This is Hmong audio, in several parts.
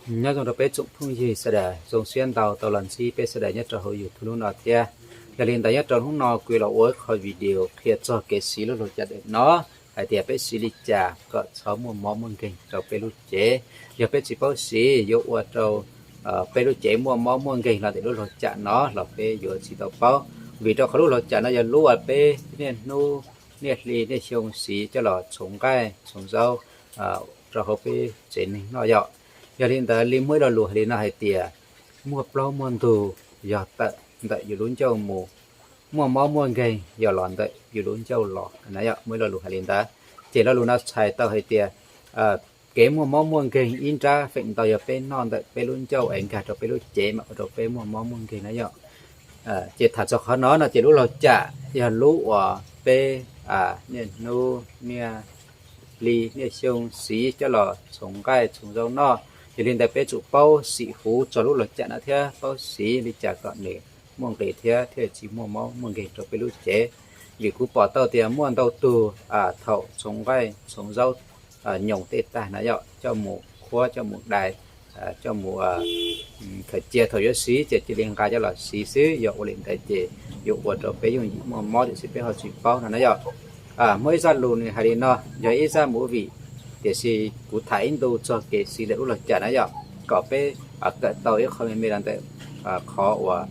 Nyob zoo rau peb tsoom phooj ywg sawv daws, zoo siab ntau tau los ntsib peb sawv daws nyob rau hauv YouTube hnub no thiab. Yog li ntawd nyob rau hnub no kuv los ua ib qho video qhia txog kev siv lub luag cam ntawm no, hais tias peb siv li cas kom txhob muaj mob muaj nkeeg rau peb lub cev. Yog peb tsis paub siv yuav ua rau peb lub cev muaj mob muaj nkeeg los ntawm lub luag cam no los peb yuav tsis tau paub. Vim rau qhov lub luag cam no yog lub uas peb niaj hnub niaj hli niaj xyoo siv coj los txhoov nqaij txhoov zaub rau hauv peb tsev neeg noj yom. Yog li ntawd li muaj ib lo lus hais li no hais tias, muaj plaub muaj ntug yog tawm ntawm yus lub ncauj mus, muaj mob muaj nkeeg yog los ntawm yus lub ncauj los na yom. Muaj ib lo lus hais li ntawd, ces lo lus no txhais tau hais tias kev muaj mob muaj nkeeg ib nrab feem ntau yog peb noj ntawm peb lub ncauj es nkag rau peb lub cev mas ua rau peb muaj mob muaj nkeeg na yom. Ces tham txog qhov no no ces lub luag cam yog lub uas peb niaj hnub niaj hli niaj xyoo siv coj los txhoov nqaij txhoov zaub noj. Yog li ntawd peb tsum paub sim huv txog lub luag cam no thiab paub siv li cas kom nws muaj nqis thiab thiaj tsis muaj mob muaj nkeeg rau peb lub cev. Vim kuv pom tau tias muaj ntau tug thaum txhoov nqaij txhoov zaub nyoos tej tag na yom, coj mus khuab coj mus dai, coj mus khaws cia, thaum yuav siv ces cia li nqa coj los siv xwb. Yog ua li ntawd ces yuav ua rau peb yooj yim muaj mob tiam sis peb ho tsis paub no na yom. Muaj ib zaj lus nws hais li no, yog ib zaj movie, tiam sis kuv tham ib ntu txog kev siv ntawm lub luag cam na yom, kom peb kawm tau ib qho me me los ntawm qhov uas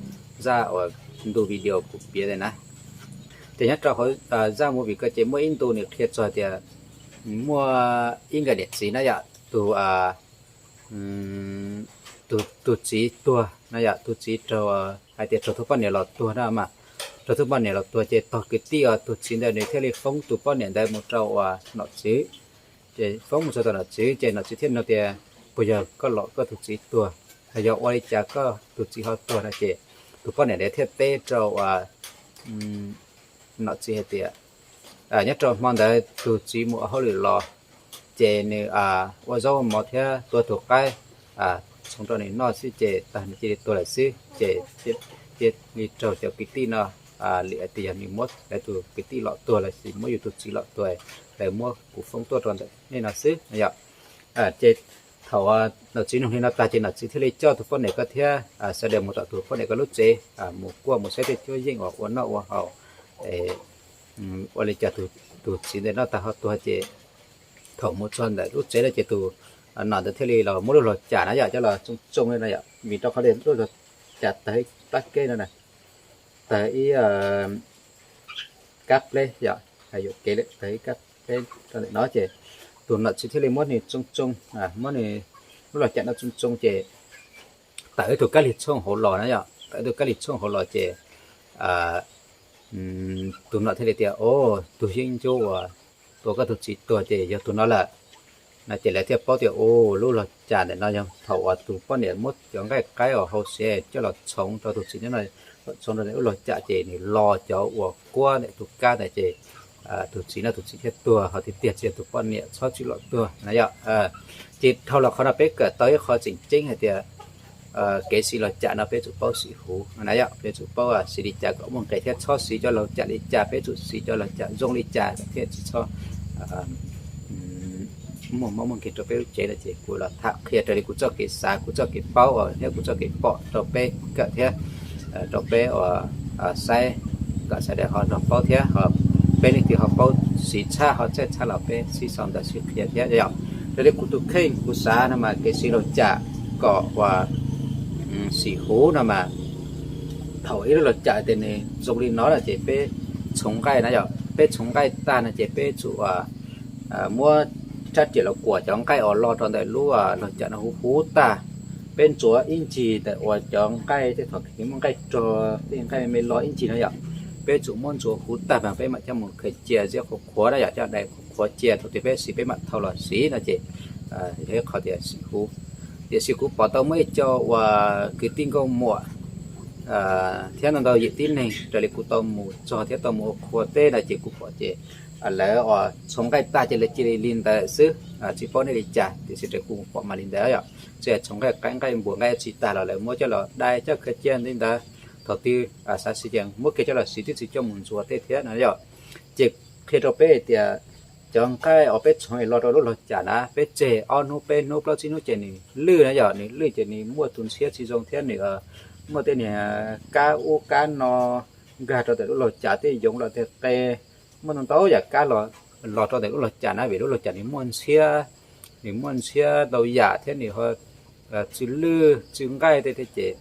zaj uas ntu video kuv piav ntawm na. Ces nyob rau hauv zaj movie ko ces muaj ib ntu nws qhia txog tias muaj ib nkawm niam txiv na yom, tus tus txiv tuag na yom, tus txiv raug, hais tias raug tus poj niam los tuag na mas, raug tus poj niam los tuag ces tog kwv tij uas tus txiv ntawd nws thiaj li foob tus poj niam ntawd mus rau uas nom tswv. Ces foob mus rau tom nom tswv ces nom tswv thiaj nug tias, puas yog koj los koj tus txiv tuag, yog ua li cas koj tus txiv ho tuag no? Ces tus poj niam ntawd thiaj teb rau uas nom tswv hais tias nyob rau hmo ntawd tus txiv mus ua hauj lwm los, ces nws ua zaub ua mov thiab tua tus qaib txhoov rau nws noj xwb ces tag nws cia li tuag lawm xwb. Ces cia li raug cov kwv tij no li hais tias yog nws muab lawv tus kwv tij lom tuag lossis muab yus tus txiv lom tuag, lawv muab kuv foob tuaj rau ntawm nej no xwb no yom. Ces thaum nom tswv nug li no tag ces nom tswv thiaj li coj tus poj niam ko thiab sawv daws mus tom tus poj niam ko lub tsev mus kuaj mus saib tej cuab yeej uas ua noj ua haus, ua li cas tus txiv ntawd noj tag ho tuag. Ces thaum mus txog ntawm lub tsev no ces tus nom ntawd thiaj li los muab lub luag cam na yom coj los tsoo tsoo li no yom, vim rau qhov tias lub luag cam tawg ib tab keb no, tawg ib kab pleb yom, yuam kev tawg ib kab pleb rau ntawm no ces tus nom tswv thiaj li muab nws tsoo tsoo, muab nws lub luag cam no tsoo tsoo ces tawm ib tug kab lig tshooj hauv los na yom, tawm ib tug kab lig tshooj hauv los ces tus nom thiaj li tias, o, tus yeeb ncuab uas tua koj tus txiv tuag ces yog tus no lawm. No ces lawv thiaj paub tias, u, lub luag cam ntawm no yog thaum uas tus poj niam muab cov nqaij qaib uas hau siav coj los txhoov rau tus txiv no, txhoov rau lub luag cam ces nws lo cov uas kuab ntawm tus kab ntawd ces tus txiv no tus txiv thiaj tuag, ho tiag tiag tsis yog tus poj niam txhob txwm lom tuag na yom. Ces dhau los qhov no peb kawm tau ib qho tseem ceeb hais tias kev siv luag cam no peb tsum paub sim huv na yom, peb tsum paub siv li cas kom muaj nqis thiab txhob siv cov luag cam li cas, peb tsum siv cov luag cam zoo li cas thiaj tsis txhob muaj mob muaj nkeeg rau peb lub cev no. Ces kuv los tham qhia raws li kuv txoj kev xav, kuv txoj kev paub thiab kuv txoj kev pom rau peb kawm thiab rau peb uas saib kom sawv daws ho nrog paub thiab ho peb leej twg ho paub siv tshaj ho txawj tshaj los peb sib sau ntawv sib qhia thiab yom. Raws li kuv tus kheej kuv xav no mas kev siv luag cam kom uas sim huv no mas thaum ib lub luag cam tias nws zoo li no no ces peb txhoov nqaij na yom, peb txhoov nqaij tag no ces peb tsum muab rab riam los kuam cov nqaij uas lo rau ntawm lub luag cam no huv huv tag. Peb ntxuav ib ncig ntawm uas cov nqaij tej thaum muaj nqaij rog tej nqaij me me lo ib ncig no yom, peb tsum muab ntxuav huv tag mas peb mam coj mus khaws cia ziab qhuav qhuav na yom, coj dai qhuav qhuav cia, thaum twg peb siv peb mam thau los siv no ces yog ib qho tias siv huv. Tiam sis kuv pom tau muaj ib co uas kwv tij nkauj muam thiab ntau ntau yim tib neeg raws li kuv tau mus txog thiab tau mus ua qhua teb no ces kuv pom ces lawv uas txhoov nqaij tag ces lawv cia li li ntawd xwb, tsis paub nej li cas tiam sis raws kuv pom mas li ntawd yom. Txawm txhoov nqaij qaib nqaij npua nqaij tsi tag los lawv muab coj los dai coj khaws cia li ntawd, thaum twg xav siv ces muab kiag coj los siv twb tsis coj mus ntxuav tej thiab no yom. Ces qhia rau peb hais tias cov nqaij uas peb txhoov es los rau lub laug cam na, peb tseg ob hnub peb hnub plaub tsib hnub ces nws lwj na yom, nws lwj ces nws muaj tus ntshiab tsis zoo thiab nws muaj tej niag kab ub kab no nkag rau ntawm lub laug cam, tej yoov los tej qe, muaj ntau ntau yam kab los rau ntawm lub laug cam na, vim lub laug cam nws muaj ntshiab, nws muaj ntshiab ntau yam thiab nws ho tsw lwj tsw nqaij tej thiab ces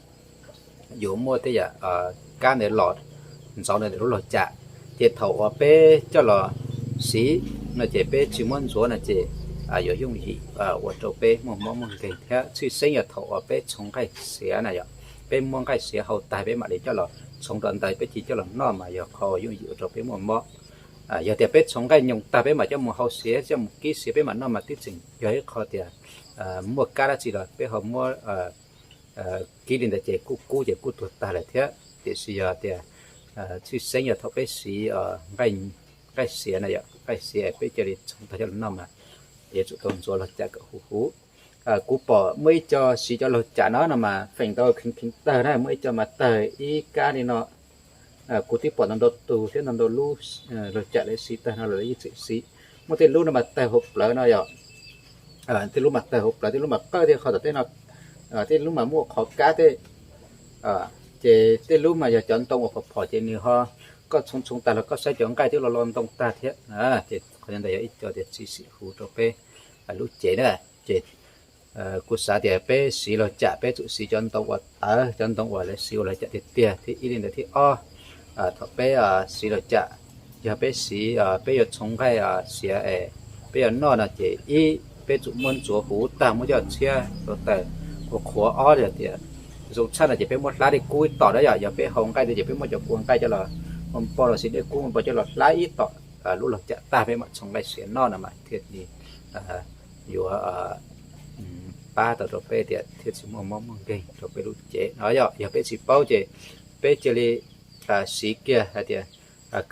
yuav muaj tej yam kab ntawd los ntxov ntawm lub laug cam. Ces thaum uas peb coj los siv no ces peb tsis muab ntxuav no ces yuav yooj yim ua rau peb muaj mob muaj nkeeg thiab. Tshwj xeeb yog thaum uas peb txhoov nqaij xiav na yom, peb muab nqaij xiav hau tag peb mam li coj los txhoov rau ntawd peb cia coj los noj mas yog qhov uas yooj yim ua rau peb muaj mob. Yog tias peb txhoov nqaij nyoos tag peb mam coj mus hau siav, coj mus kib siav peb mam noj mas twb tseem yog ib qho tias muaj kab dab tsi los peb ho muab kib li ntawd ces kuj kub ces kuj tuag tag lawm thiab. Tiam sis yog tias tshwj xeeb yog thaum peb siv nqaij xiav na yom, nqaij xiav peb cia li txhoov tag coj los noj mas yuav tsum tau ntxuav laug cam kom huv huv. Kuv pom muaj ib co siv cov laug cam no no mas feem ntau kheev kheev tawg na, muaj ib co mas tawg ib kab li no. Kuv twb pom ntau ntau tus thiab ntau ntau lub laug cam lawv siv tawg no los lawv yeej tseem siv. Muaj tej lub no mas tawg hauv plawv no yom, tej lub mas tawg hauv plawv, tej lub mas qawj thiab qhov tom tej no, tej lub mas muaj qhov kab tej. Ces tej lub mas yog cov ntoo uas phom phom ces nws ho, koj txhoov txhoov tag los koj saib cov nqaij twb lo lo ntoo tag thiab. Ces qhov ntawd yog ib co tias tsis xim huv rau peb lub cev na. Ces kuv xav tias peb siv laug cam peb tsum siv cov ntoo uas tawv, cov ntoo uas lawv siv ua laug cam tiag tiag thiab ib li ntawd thiab ob, thaum peb siv laug cam, yog peb siv peb yuav txhoov nqaij xiav es peb yuav noj no ces ib peb tsum muab ntxuav huv tag muab coj txhiab rau tawm qhuav qhuav. Ob yog tias zoo tshaj no ces peb muab hlab dej kub ib tom na yom, yog peb hau nqaij tiag ces peb muab cov kua nqaij coj los, npau los sis dej kub npau coj los hlab ib tom lub laug cam tag peb mam txhoov nqaij xiav noj no mas thiaj li yuav pab tau rau peb tias thiaj tsis muaj mob muaj nkeeg rau peb lub cev no yom. Yog peb tsis paub ces peb cia li siv kiag hais tias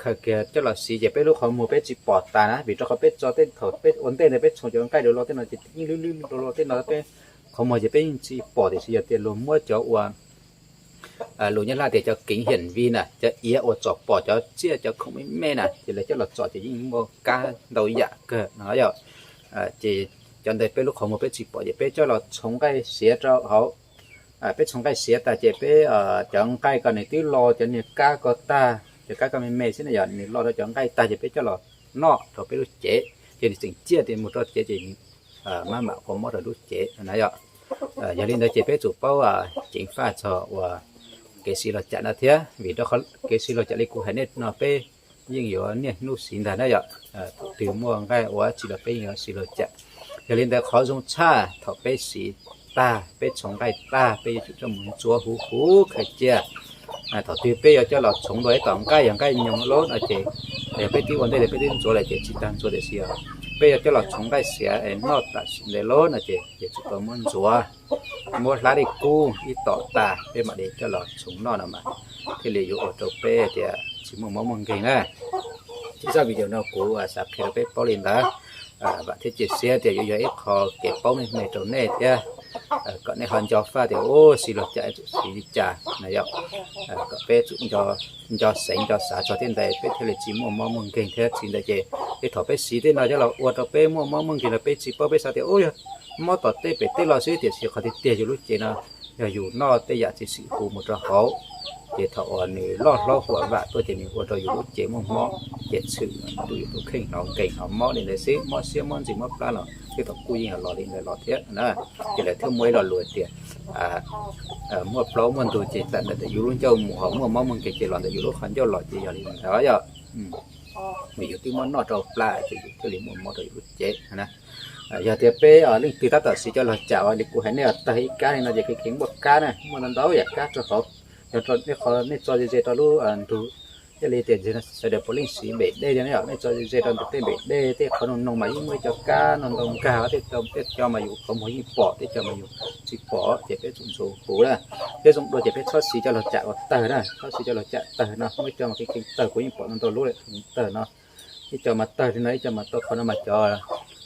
khaws kiag coj los siv ces peb lub qhov muag peb tsis pom tas na, vim rau qhov peb tso tej thaum peb ua ntej ntawd peb txhoov cov nqaij rau lo tej no ces yeej lwj lwj rau lo tej no peb qhov muag ces peb yeej tsis pom. Tiam sis yog tias luag muab cov ua luag nyob laj tias cov keev hiam vi na, cov iav uas tsom pom cov tsiaj cov khoom me me na ces lawv coj los tsom ces yeej muaj kab ntau yam kawg no yom. Ces cov ntawd peb lub qhov muag peb tsis pom ces peb coj los txhoov nqaij siav rau hauv. Peb txhoov nqaij siav tas ces peb cov nqaij ko nws twb lo cov niag kab ko tag, cov kab ko me me xwb na yom, nws lo rau cov nqaij tag ces peb coj los noj rau peb lub cev ces nws tseem ciaj tias mus rau cev ces maj mam ua mob rau lub cev na yom. Yog li ntawd ces peb tsum paub ceev faj txog uas kev siv laug cam no thiab, vim rau qhov kev siv laug cam li kuv hais nej no peb yeej yuav niaj hnub siv ntag na yom. Thaum twg muaj nqaij ua tsi los peb yeej yuav siv laug cam. Yog li ntawd qhov zoo tshaj thaum peb siv tag peb txhoov nqaij tag peb yuav tsum coj mus ntxuav huv huv khaws cia. Thaum twg peb yuav coj los txhoov dua ib tom nqaij yog nqaij nyoos lawm no ces, yog peb twb ua ntej tias peb twb ntxuav lawm ces tsis tas ntxuav, tiam sis yog peb yuav coj los txhoov nqaij xiav es noj tam sim ntawd lawm no ces yuav tsum tau muab ntxuav, muab hlab dej kub ib tom tas peb mam li coj los txhoov noj no mas thiaj li yuav ua rau peb tias tsis muaj mob muaj nkeeg na. Ces zaj video no kuv xav qhia rau peb paub li ntawd, vam thiab cia siab tias yuav yog ib qho kev paub me me rau nej thiab, kom nej ho nco faj tias ua siv laug cam tsum siv li cas na yom. Kom peb tsum nco xeev nco xav txog tej ntawd peb thiaj li tsis muaj mob muaj nkeeg thiab. Tsis ntawd ces tej thaum peb siv tej no coj los ua rau peb muaj mob muaj nkeeg los peb tsis paub, peb xav tias ua yog mob tom tej pem tej los xwb, tiam sis qhov tiag tiag yus lub cev no yog yus noj tej yam tsis xim huv mus rau hauv, ces thaum uas nws loj hlob huam vam tuaj ces nws ua rau yus lub cev muaj mob, ces tshwm tus yus tus kheej hnov nkeeg hnov mob li ntawd xwb, mob siab mob ntsws mob plab los tej thaum kuj yeej los li ntawd los thiab na. Ces lawv thiaj muaj ib lo lus tias muaj plaub muaj ntug ces tawm ntawm yus lub ncauj mus, ho muaj mob muaj nkeeg ces los ntawm yus lub qhov ncauj los ces yog li ntawd yom. Vim yus twb muab noj rau plab ces yus thiaj li muaj mob rau yus lub cev na. Yog tias peb leej twg tab tom siv cov laug cam uas li kuv hais nej tawg ib kab li no ces kheev kheev muaj kab na, muaj ntau ntau yam kab rau hauv. Yog nej qhov nej tso ze ze rau lub ntug, thiaj li tias sawv daws puav leej siv npem dej thiab na yom, nej tso ze ze rau ntawm tej npem dej tej qhov noog noog mas yeej muaj ib co kab no ntau nkag, tej co mas yus qhov muag yeej pom, tej co mas yus tsis pom ces peb tsum ntxuav huv na. Peb zoo dua ces peb txhob siv cov laug cam uas tawg na, txhob siv cov laug cam tawg no, muaj ib co mas kheev kheev tawg, kuv yeej pom ntau ntau lub tawg no. Ib co mas tawg li no, ib co mas tau qhov no mas cov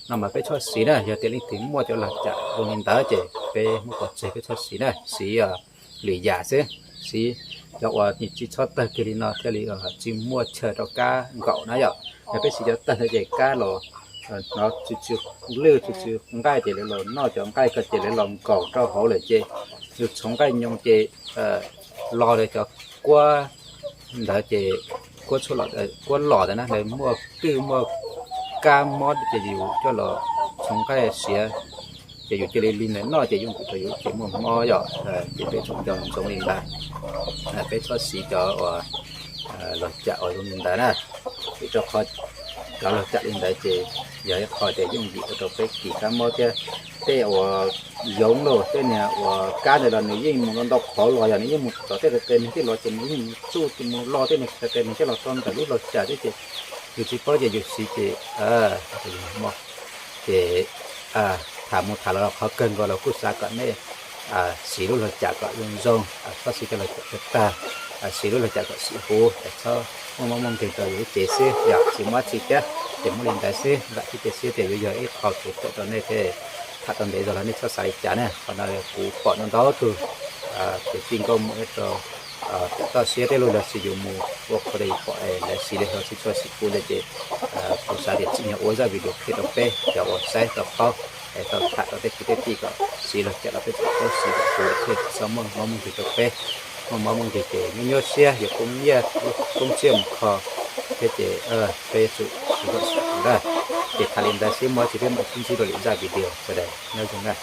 no mas peb txhob siv na. Yog tias leej twg muaj cov laug cam zoo li ntawd ces peb muab pov tseg, peb txhob siv na, siv lwm yam xwb, siv cov uas nws tsis txhob tawg kiag li no thiaj li tsis muaj chaw rau kab nkaum na yom. Yog peb siv cov tawg ntawd ces kab los hnov tsw tsw lwj tsw tsw nqaij ces lawv los noj cov nqaij ko ces lawv los nkaum rau hauv lawm ces yus txhoov nqaij nyoos ces los lawv cov kuab ntawd ces kuab los ntawd na lawv muaj kwj muaj kab mob ces yus coj los txhoov nqaij siav ces yus cia li li ntawd noj ces yooj yim rau yus ces muaj mob yom. Ces peb txhoov cov ntxoov li ntawd, peb txhob siv cov uas los cam uas zoo li ntawd na. Vim rau qhov cov los cam li ntawd ces yog ib qho tias yooj yim ua rau peb kis kab mob thiab. Tej uas yoov los tej niag uas kab ntawd los nws yeej mus ntau qhov los yog nws yeej mus tom tej qe neeg thiaj los ces nws yeej mus txuj mus lo tej niag qe neeg thiaj los tau ntawm lub los cam thiab ces yus tsis paub ces yus siv ces mob. Ces tham mus tham los qhov kawg nkaus los kuj xav kom nej siv lub los cam kom zoo zoo, txhob siv cov los cam tag tag, siv lub los cam kom sim huv, txhob muaj mob muaj nkeeg rau yus lub cev xwb yom. Tsis muaj txiv thiab ces muab li ntawd xwb. Vam thiab cia siab tias yuav yog ib qho kev kawm rau nej thiab. Tham tau ntev zog los nej txhob xav li cas na. Qhov no kuv pom ntau ntau tug kwv tij nkauj muam nyob rau toj siab tej lub los sis yus mus ua qhov twg yus pom lawv siv li hauv xwb txhob siv kuv ntawd ces kuv xav tias tsim nyog ua zaj video qhia rau peb cov uas saib tau paub, tau tham rau tej kwv tej tij kom siv los cam los peb txhob siv kom kuv thiaj txhob muaj mob muaj nkeeg rau peb. Muaj mob muaj nkeeg ces nyuaj nyuaj siab yuav poob nyiaj poob txiaj mus kho thiab ces peb yuav tsum siv kom xwm kuv na. Ces tham li ntawd xwb, muaj tsis peb mam sib ntsib rau lwm zaj video, sawv daws nyob zoo na.